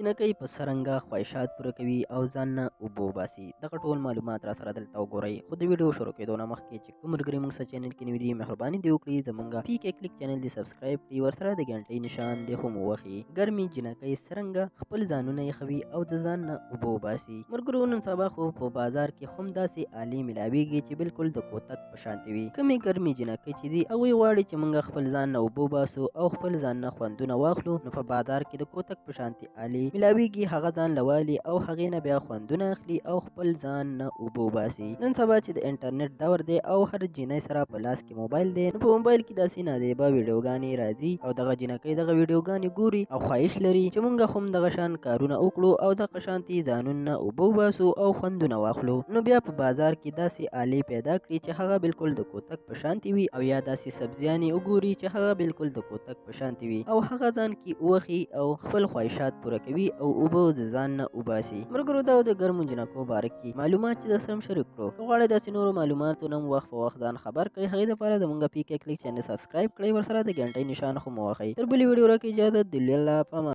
جینکۍ په څرنګه خواهشات پوره کوي او ځان نه اوبه وباسي، دغه ټول معلومات را سره دلته وګورئ. خو د ویډیو شروع کېدو نه مخکې چې کوم ملګري موږ سره چینل کې نوي دي، مهرباني دې وکړي زمونږ پی کې کلیک چینل دې سبسکرایب کړي، ورسره د ګنټۍ نشان دې هم ووهي. ګرمې جینکۍ څرنګه خپل ځانونه یخوي او د ځان نه اوبه وباسي. ملګرو، نن سبا خو په بازار کې هم داسې آلې ملاویږي چې بالکل د کوتک په شانتې وي. کومې ګرمې جینکۍ چې دي، هغوی غواړي چې موږ خپل ځان نه اوبه وباسو او خپل ځان نه خوندونه واخلو، نو په بازار کې د کوتک په شانتې آلې ملاویږي، هغه ځان له والي او هغې نه بیا خوندونه اخلي او خپل ځان نه اوبه وباسي. نن سبا چې د انټرنیټ دور دی او هر جینۍ سره په لاس کې موبایل دی، نو په موبایل کې داسې نازیبه ویډیوګانې راځي او دغه جینکۍ دغه ویډیوګانې ګوري او خواهش لري چې مونږ هم دغه شان کارونه وکړو او دغه شانتې ځانونه اوبه وباسو او خوندونه واخلو. نو بیا په بازار کې داسې آلې پیدا کړي چې هغه بالکل د کوتک په شانتې وي، او یا داسې سبزیانې وګوري چې هغه بالکل د کوتک په شانتې وي او هغه ځان کې ووهي او خپل خواهشات پوره کوي او اوبه د ځان نه وباسي. ملګرو، دا د ګرمو جینکو باره کې معلومات چې درسره هم شریک کړو. که غواړئ داسې نورو معلوماتو نه هم وخت په وخت ځان خبر کړئ، هغې دپاره زمونږ پی کې کلیک چینل سبسکرایب کړئ، ورسره د ګنټۍ نشان هم ووهئ. تر بلې ویډیو راکړئ اجازه، دلله په امان.